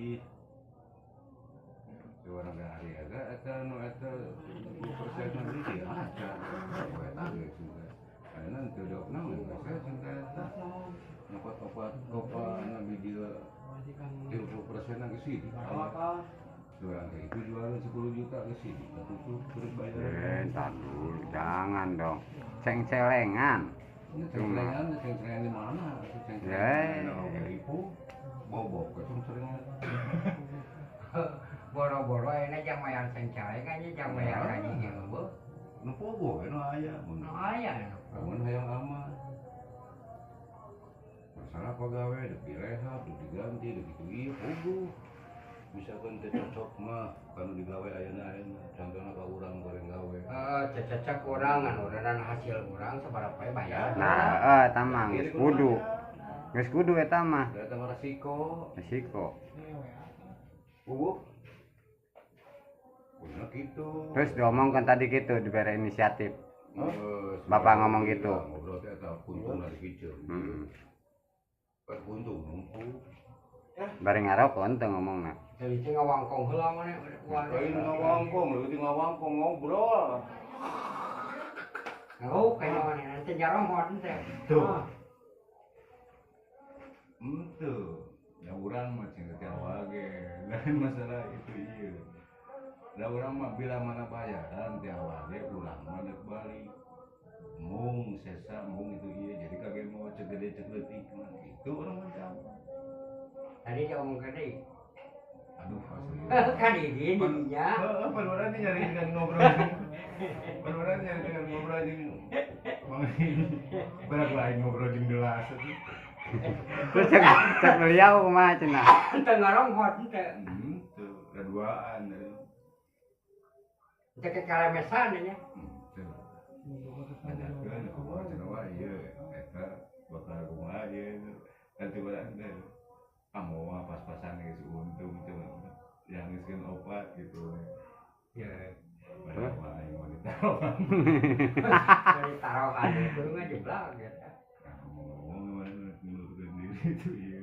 Sedih. Orang hari ada eta nu eta 10% nanti dia ada. Eta ge cenah. Ayeuna teu jawab naon saya cenah eta. Nyokot opat kopa di dieu 30% ke sini. Orang kayak itu jualan 10 juta ke sini. Tutup terus bayaran. Entar dulu, jangan dong. Ceng-celengan. Ini ceng-celengan, ceng-celengan di mana? Ceng-celengan oge ribu. Bobok ke ceng-celengan. Boro-boro ayeuna jang mayar ceng-celengan nya jang mayar gaji ge heueuh. Nu pogo we nu aya. Nu aya nu. Mun hayang aman. Masalah pegawai dek direhab, dek diganti, dek gitu ieu pogo. Misalkan teu cocok mah kanu digawe ayeuna ayeuna contohna ka urang goreng gawe. Heeh, teu cocok urang ngan urang hasil urang sabaraha poe bayar. Nah, heeh eta mah geus kudu. Geus kudu eta mah. Eta mah resiko. Resiko. Uwuh. Kudu kitu. Terus diomongkan tadi gitu, diberi inisiatif. Bapak ngomong gitu. Ngobrol teh eta untung dari kiceu. Heeh. Kan untung numpu. Bari ngarokok henteu ngomongna. Jadi teh ngawangkong heula maneh. Lain ngawangkong, leutik ngawangkong ngobrol. Oh, kayaknya maneh nanti nyarohot teh. Tuh. Henteu. Ya urang mah cing teh awal ge. Lain masalah itu ieu. Da urang mah bila mana bayaran teh awal ge urang mah deuk balik. Mung sesa mung itu ieu jadi kage mau cek gede cek leutik mah gitu urang mah teh. Tadi dia omong gede. Aduh, asli. Kan ini dinya. Heeh, pan urang teh nyari dengan ngobrol. Pan urang nyari dengan ngobrol jeung Mang berak lain ngobrol jeung gelas atuh. Terus cek beliau kumaha cenah? Teu ngaronghot teu. Henteu, duaan. Teu kalemesan nya. Henteu. Nanyakeun kumaha cenah wae ieu eta bakal kumaha ieu. Nanti urang teh ah moal pas-pasan geus untung cenah. Yang geus opat gitu. Ya. Padahal mah aing mah ditaruhan. Dari taruhan itu mah jeblak gitu. Nah, ngomong-ngomong gimana mengundurkan diri itu iya.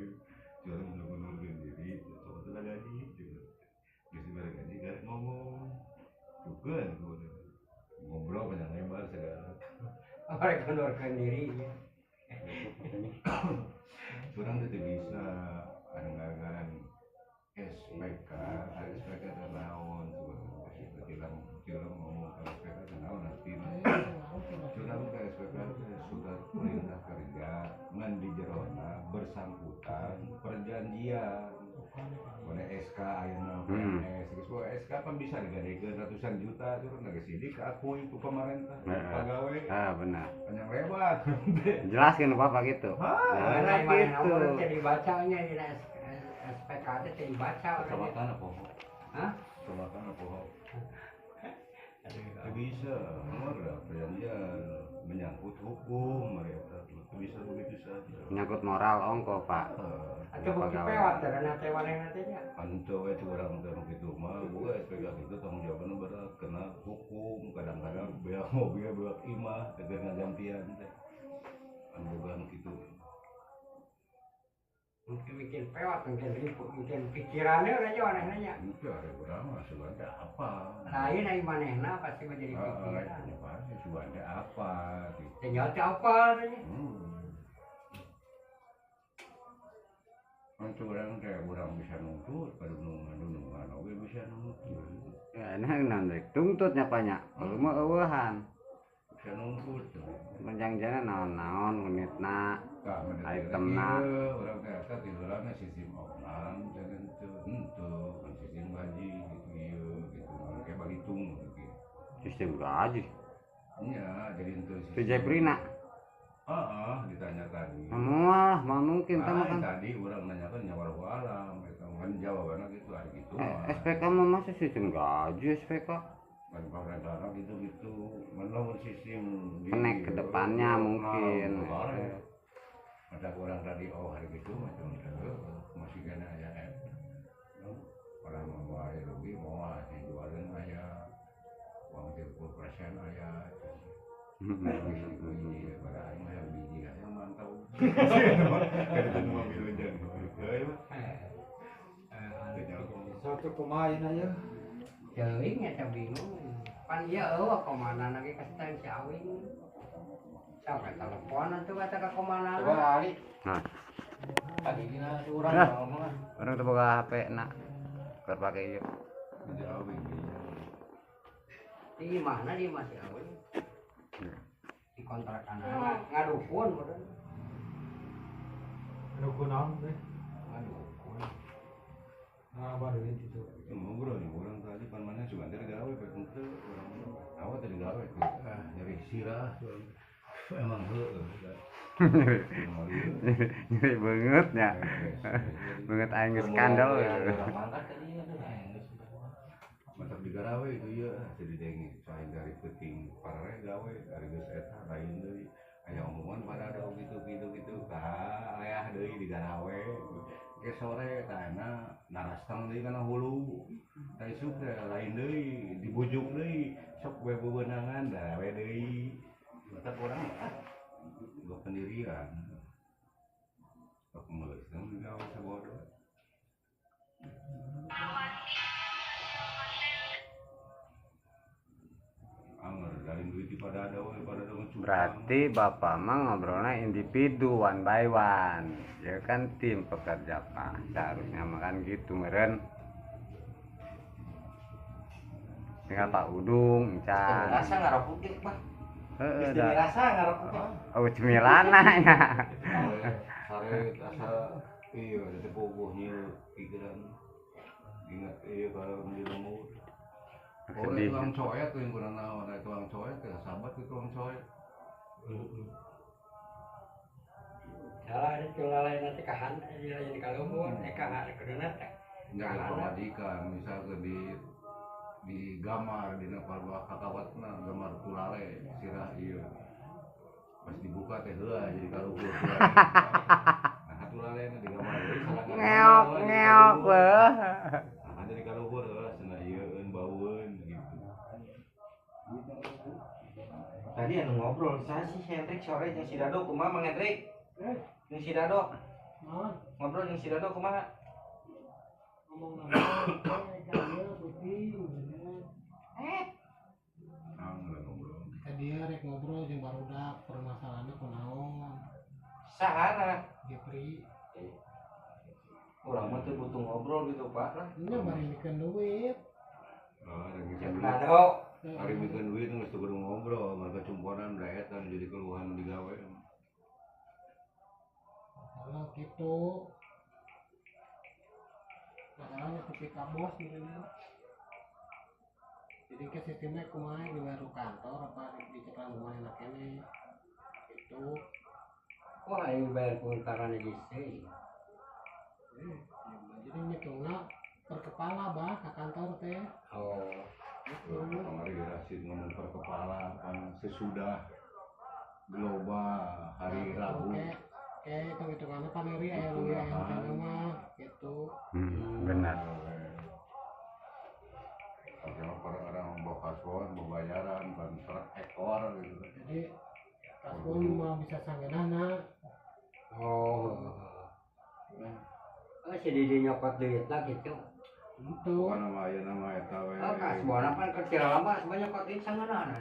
Jualan mengundurkan diri, coba tuh gaji gitu. Geus dibere gaji garek ngomong. Dukeun ngobrol panjang lebar segala. Mereka mengundurkan diri ya. Curang teh bisa ada ngaran SPK, ada SPK teh naon coba bilang ngomong ke SPK teh naon artina. Curang ke SPK teh surat perintah kerja ngan di jerona bersangkutan perjanjian. Mana SK ayeuna PNS geus bawa SK pan bisa digadekeun ratusan juta curang geus sidik kaakui ku pamarentah pagawe. Ah benar. Panjang lebar. Jelaskeun Bapak gitu. Nah, gitu. Teh dibacanya di SPK teh teh dibaca. Kecamatan apa? Hah? Kecamatan apa? Teu bisa, nomor perjanjian menyangkut hukum mereka teu bisa begitu saja. Menyangkut moral ongko, Pak. Atau bukti pewat karena teh manehna teh nya. Henteu we urang teh nu kitu mah boga SPK kitu tanggung jawabanna berat kena hukum kadang-kadang beak mobil beak imah teh ngagantian teh. Anu boga nu kitu. Mungkin bikin pewat, mungkin ribut, mungkin pikirannya udah jauh anehnya. Itu ada urang mah sugan teh apa? Lain ai manehna pasti menjadi pikiran. Heeh, pasti sugan teh apa gitu. Teh nyawa teh apa tanya. Kan urang teh urang bisa nuntut, padunungan-dunungan oge bisa nuntut. Ya, nah naon rek tuntutnya banyak. Kalau mah eueuhan. Bisa nuntut. Menjangjana naon-naon unitna. Tah itemna. Urang teh eta tiheulana sistem opnam jangan teu henteu kan sistem gaji gitu ieu gitu. Mun kayak bagitung gitu. Sistem gaji. Iya, jadi henteu sistem. Teu Jeprina. Heeh, ditanya tadi. Moal, moal mungkin tah mah kan. Tadi urang nanyakeun nya walau alam eta kan jawabanna gitu ari kitu mah. SPK mah masih sistem gaji SPK. Kan pemerintah gitu-gitu, lamun sistem kenek ke depannya mungkin. Ada orang tadi oh hari gitu macam masih kena aya orang mau aya rugi mau aya jualan aya uang 30% aya. Biji pada aing mah biji hayang mantau. Kada teu mobil hujan. Heuh mah. Satu kumaha ayeuna ye? Teuing eta bingung. Pan ieu eueuh komandan lagi kasih si Awing. Sampai telepon atuh kata ka komandan. Coba Ali. Nah. Tadi dina urang ngomong ah. Urang teu boga HP na. Keur pake ieu. Di Awing. Di mana di Mas Awing? Di kontrakan ngadukun meureun. Ngadukun naon teh? Ngadukun. Ngabah duit itu. Ngobrol nih orang tadi pan mana juga teh gawe pe henteu urang awak tadi gawe ah nyeri sirah emang heueuh. Nyeri beungeut nya. Beungeut aing geus skandal. Mantap digarawe itu ieu jadi denge saing dari peuting parare gawe ari geus eta lain deui aya omongan parado gitu gitu gitu ka aya deui digarawe ke sore tah narastang deui kana hulu tah isuk teh lain deui dibujuk deui sok we bebenangan gawe deui mantap urang ah gua pendirian sok meuleuh gawe sabodo Berarti bapak mah ngobrolnya individu one by one, ya kan tim pekerja pak seharusnya makan gitu meren. Tinggal Pak Udung, Encan. Rasa ngarokok ge, Pak. Heeh, Geus rasa ngarokok ge. Oh, cemilana nya. Sare rasa iya teh bogoh nyieu pikiran. Ingat iya kalau di lembur. Oh, tukang coet tuh yang kurang naon, ada tukang coet, ya sahabat itu tukang coet. Salah itu lain nanti kahan, lain kaluhur, kahan kuduna teh. Enggak ada pemajikan, misalnya di gamar di napal kakawatna gamar tulale sirah ieu. Pas dibuka teh heula jadi kaluhur. Nah, tulale na di gamar deui salah Ngeok ngeok weh. Nah, jadi kaluhur heula cenah ieueun baueun gitu. Tadi anu ngobrol saya sih Hendrik sore jeung si Dado kumaha Mang Hendrik? Jeung si Dado. Naon? Ngobrol jeung si Dado kumaha? Ngomong naon? Ka dieu peuting. Ngobrol. Ka dieu rek ngobrol jeung barudak permasalahanna kunaon? Sahana? Jepri. Urang mah teu butuh ngobrol gitu Pak lah. Nya bari mikeun duit. Oh, Jeung Dado. Hari mikeun duit geus teu kudu ngobrol, mereka cumponan daetan jadi keluhan digawe. Masalah gitu. Masalahnya tepi ka bos gitu. Jadi ke sistemnya kumaha di baru kantor apa dicekelan kumaha enak keneh. Gitu. Wah, aing bayar kuntaran geus. Jadi ngitungna per kepala bah ka kantor teh. Oh. Kemarin Rasid ngomong per kepala kan sesudah global hari Rabu. Kayak hitung-hitungannya paneri aya leuwih aya henteu mah gitu. Benar. Oke, orang bawa kasbon, bawa bayaran, ban ekor gitu. Jadi kasbon mah bisa sanggeunahna. Oh. Oh, si Didi nyokot duit lah gitu. Itu. Bukan nama aya nama eta we. Oh, kasbon pan kecil lama sebanyak nyokot duit sanggeunahna.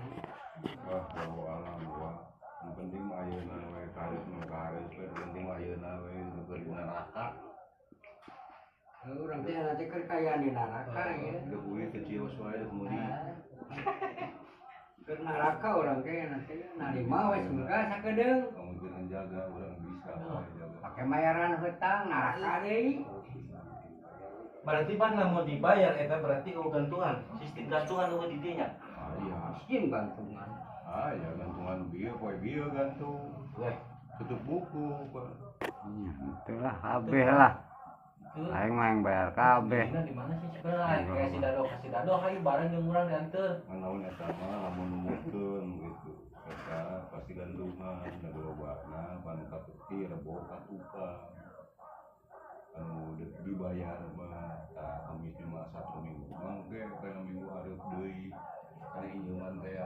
Wah, bawa alam gua. Yang penting mah ayeuna we karis mah karis, yang penting mah ayeuna we keur di neraka. Urang teh nanti keur kayaan di neraka ya. Deui teh cios wae meuli. Keur neraka urang teh nanti narima we surga sakedeung. Kemungkinan jaga urang bisa wae jaga. Pake mayaran hutang neraka deui. Berarti pan lamun dibayar eta berarti eueuh gantungan, sistem gantungan eueuh di dieu nya. Ah iya, sistem gantungan. Ah iya gantungan bieu poe bieu gantung. Weh, tutup buku Pak. Itulah kabeh lah. Aing mah yang bayar kabeh. Di mana sih sebelah? Kayak si Dado hayu bareng jeung urang dianteur. Naon eta mah lamun numutkeun gitu. Eta pasti gantungan da gerobakna pan katuki rebo katuka. Anu dibayar mah tah Kamis Jumat Sabtu Minggu. Mangke kana minggu hareup deui. Kana injeungan teh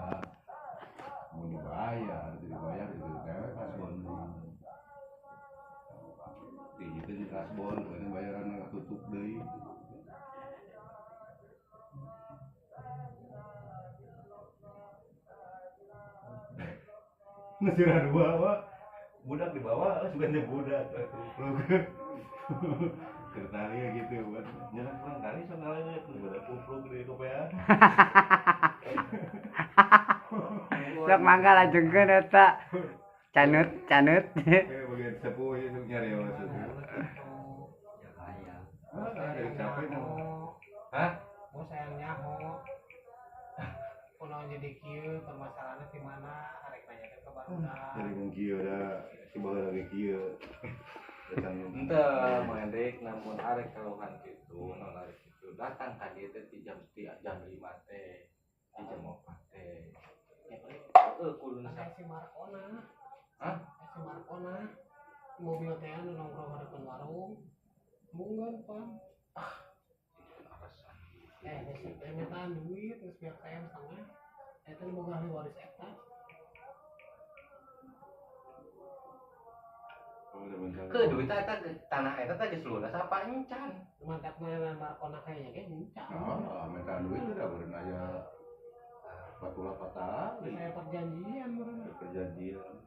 mun dibayar, teu dibayar itu teh kasbon. Di itu di kasbon, kana bayaran tutup deui. Ngesirah dua Pak. Budak dibawa, sebenarnya budak kupluk. Kertali gitu buat nyerang kurang kali soalnya budak kupluk di kopean. Sok mangga lajengkeun eta. Canut, canut. Bagian sepuh itu nyari maksudnya. Ya ah, capek dong. Hah? Mau sayang nyaho. Kunaon jadi kieu permasalahannya di mana? Arek nanya ke barudak. Jadi mung kieu da si baheula ge kieu. Henteu Mang Hendrik namun arek kaluhan kitu, naon arek kitu datang ka dieu teh ti jam 5 teh. Ti jam 4 teh. Heeh, kuduna si Markona. Hah? Si Markona mobil teh anu nongkrong di depan warung. Mungkin pan. Ah, alasan. Geus mintaan duit geus biar saya setengah. Eta boga ahli waris eta. Ke duit eta tanah eta teh geus lunas apa encan? Mantap mana Markona kayaknya ge encan. Oh, mintaan duit udah beureun aya patula patah. Saya perjanjian beureun. Perjanjian.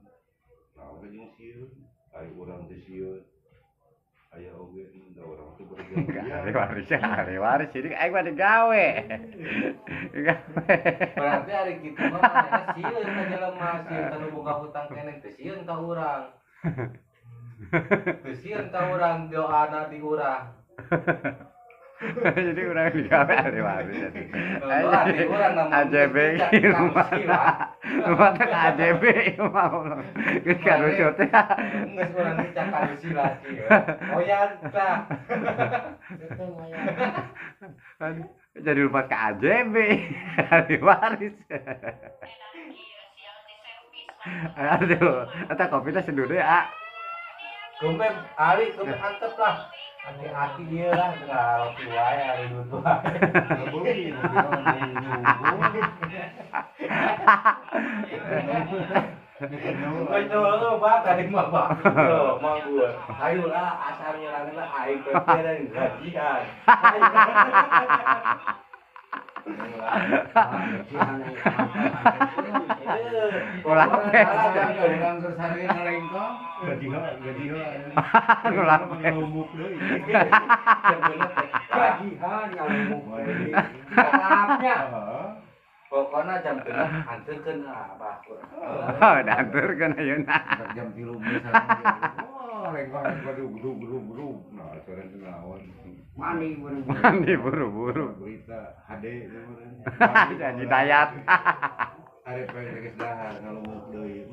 Nah, oge jeung sieun, ari urang teh sieun. Aya oge da urang teh berjanjian. Ahli waris, ahli waris jadi aing mah digawe. Digawe. Berarti ari kitu mah manehna sieun ka jelema, sieun ka nu boga hutang keneh teh sieun ka urang. Teu sieun ka urang doana di urang. Jadi urang digawe ahli waris jadi. Doa di urang namun AJB rumah teh AJB mah geus karucut teh. Geus urang dicak karusilat kieu. Oyan tah. Itu moyan. Jadi lupa ke AJB ahli waris. Aduh, eta kopi teh seduh deui, ah. Kumpe ari kumpe antep lah. Hati-hati dia lah, ngaroti wae ari duit wae. Ngebeli, nyunggu. Betul, Pak, tadi mah, Pak. Tuh, mang gua. Ayo lah, asal nyerangin lah aing teh dan gajian. Ulah urang keur sareng ngalengkong gajihan. Ulah ngalumuk deui. Gajihan ngalumuk deui. Tetapnya. Pokona jam 3 anterkeun lah Abah. Oh, anterkeun ayeuna. Jam 3 misalnya. Wah, lengkong grug grug grug. Nah, sore teh naon. Mandi buru-buru. Mandi buru-buru. Berita HD Jadi dayat. Arep pengen geus dahar ngalumuk deui.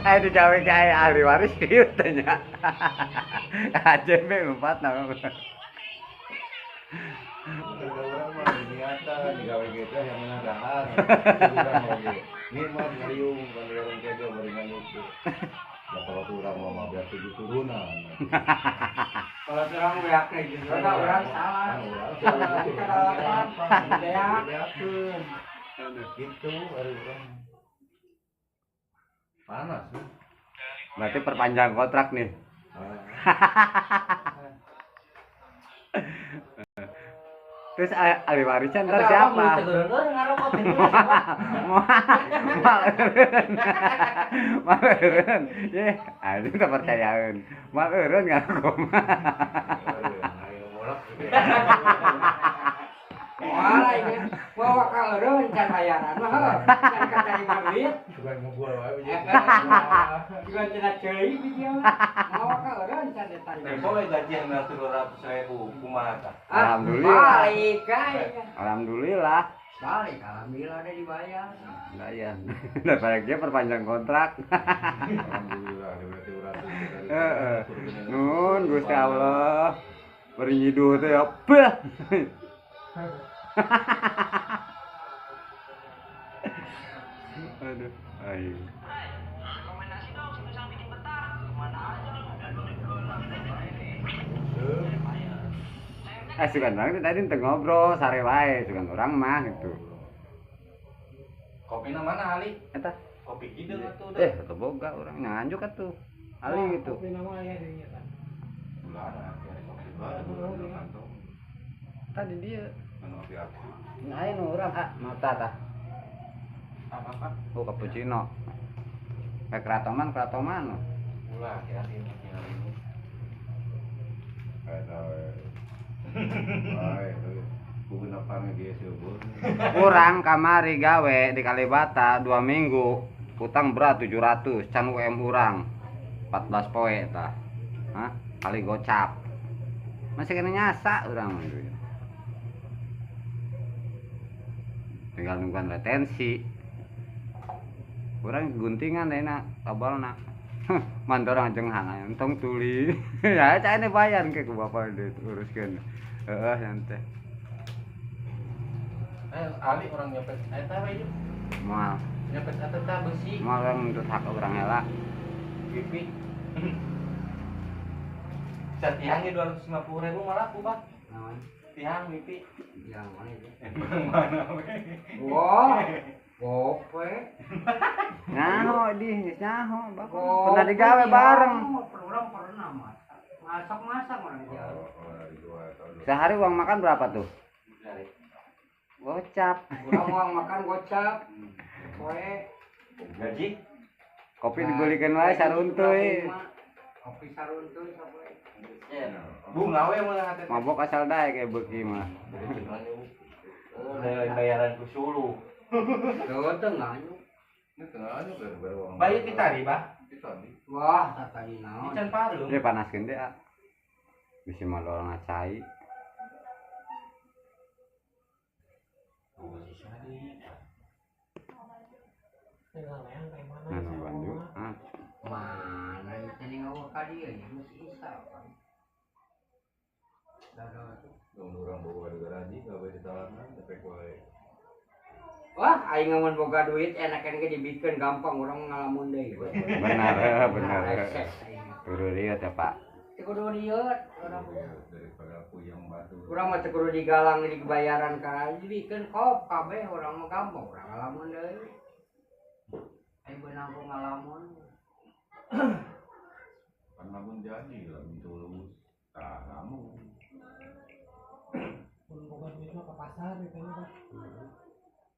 Anjing, digawe ka ahli waris kieu teh nya. AJB lompat nah. Urang mah niatan digawe kitu yang menang dahar. Urang oge. Nikmat ngariung kan urang kejo bari nganyuk. Da kalau urang mah biar tujuh turunan. Kalau urang beak teh gitu, urang salah. Salah. Gitu ari urang. Panas. Berarti perpanjang kontrak nih. Terus ahli warisnya ntar siapa? Mal eureun. Ye, anjing teu percayaeun. Mal eureun ngaku mah. Moal ini, bawa ka eureun can bayaran mah heuh. Can katarima duit. Sugan ngumpul wae Sugan cenah ceuli video mah. Mawa ka eureun can ditarima. Tempo we gajian 300.000 kumaha tah? Alhamdulillah. Balik aja. Alhamdulillah. Balik, alhamdulillah udah dibayar. Bayar. Daripada dia perpanjang kontrak. Alhamdulillah berarti urang. Heeh. Nun Gusti Allah. Beri nyiduh teh ya. Bah. Aduh, ayo. Sugan orang tadi teu ngobrol sare wae, sugan orang mah gitu. Kopina mana Ali? Eta. Kopi hideung atuh. Atuh boga urang nganjuk atuh. Ali gitu. Kopi nama aya di nya. Ulah ada kantong. Tadi dia. Anu api-api. Nah, aya nu urang ah mata tah. Apa-apa? Oh, cappuccino. Kayak keratoman, keratoman. Ulah kira-kira ini. Kayak tahu. Baik, bukan apa nih Kurang kamari gawe di Kalibata 2 minggu, utang berat 700, can UM urang 14 poe tah. Hah? Kali gocap. Masih kena nyasa urang mah duit. Tinggal nungguan retensi. Urang guntingan enak tabalna. Mandorang jeung hang entong tuli. Ya cai bayar ke ku bapak duit uruskeun. Heeh santai. Ali orang nyopet eta we ieu. Moal. Nyopet eta tah besi. Moal orang nuntut hak urang heula. Pipi. Satiang ge 250.000 malah ku, Pak. Naon? Tiang pipi. Yang mana itu? Mana we? Wah. Gope. Nyaho di, nyaho bapak. Pernah digawe bareng. Orang pernah masak. Masak-masak orang jauh. Sehari uang makan berapa tuh? Gocap. Kurang uang makan gocap. Poe. Gaji? Kopi dibelikan wae saruntuy. Kopi saruntuy sapoe. Bunga we mun hate. Mabok asal daek kayak beuki mah. Oh, bayaran ku suluh. Tuh teu nganyu. Ini tengah aja baru uang. Bayi tadi, Pak. Tadi. Wah, tadi naon. Ican pareum. Ini panaskeun teh, ah. Bisi malor ngacai. Mana Bandung? Ah. Mana itu nih ngawak ka dieu ya geus isa. Dadah tuh. Urang boga di garaji gawe di talanan tepek wae. Wah, aing mun boga duit enakan ge dibikeun gampang urang ngalamun deui. Benar, benar. Kudu rieu teh, Pak. Teu kudu rieu urang daripada puyeng batu. Urang mah teu kudu digalang di bayaran ka dibikeun kop kabeh urang mah gampang urang ngalamun deui. Aing beunang ku ngalamun. Pan lamun jadi lamun tulus. Tah lamun. Mun boga duit mah ke pasar gitu nya, Pak.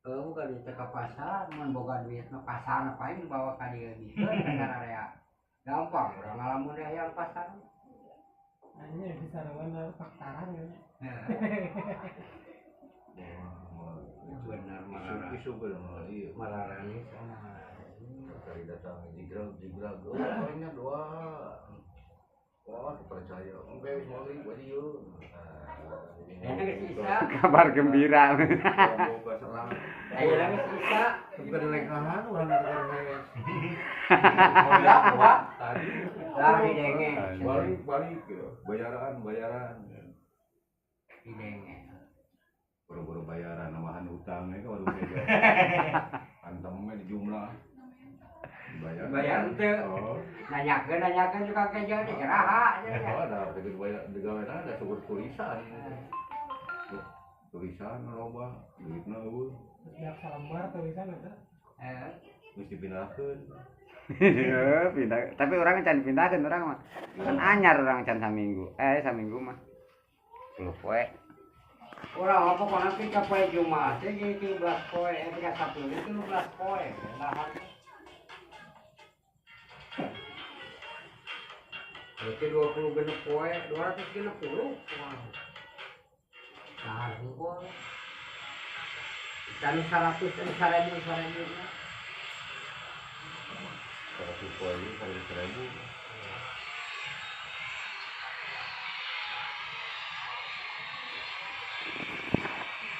Heuh, boga duit teh ka pasar, mun boga duit mah pasar paling dibawa ka dieu bikeun ka area. Gampang urang ngalamun deh yang pasar. Anya bisa rawan paktaran ya. Benar malah isu benar ieu. Malarani sama. Kali datang jigrag oh orangnya doa. Wah, percaya. Engke wis mau ieu dieu. Kabar gembira. Ayo geus isa. Bukan lengkahan urang ngeres. Tadi lah didenge. Balik bayaran bayaran. Didenge. Boro-boro bayaran namahan hutang ka baru beda. Antemnya di jumlah. Bayar. Bayar teu. Nanyakeun juga kejo di iraha. Oh, ada begitu bayar digawe ada syukur tulisan. Tulisan loba, duitna eueuh. Terus salembar tulisan eta. Heeh. Geus dipindahkeun. Heeh, pindah. Tapi urang can dipindahkeun urang mah. Kan anyar urang can saminggu. Saminggu mah. 10 poe. Urang mah pokona ka poe Jumat teh jadi 13 poe, ka Sabtu 13 poe. Lahan. Berarti 20 genep poe, 260. Nah, hungkul. Ikan 100, 1000, 1000. 100 poe, 1000.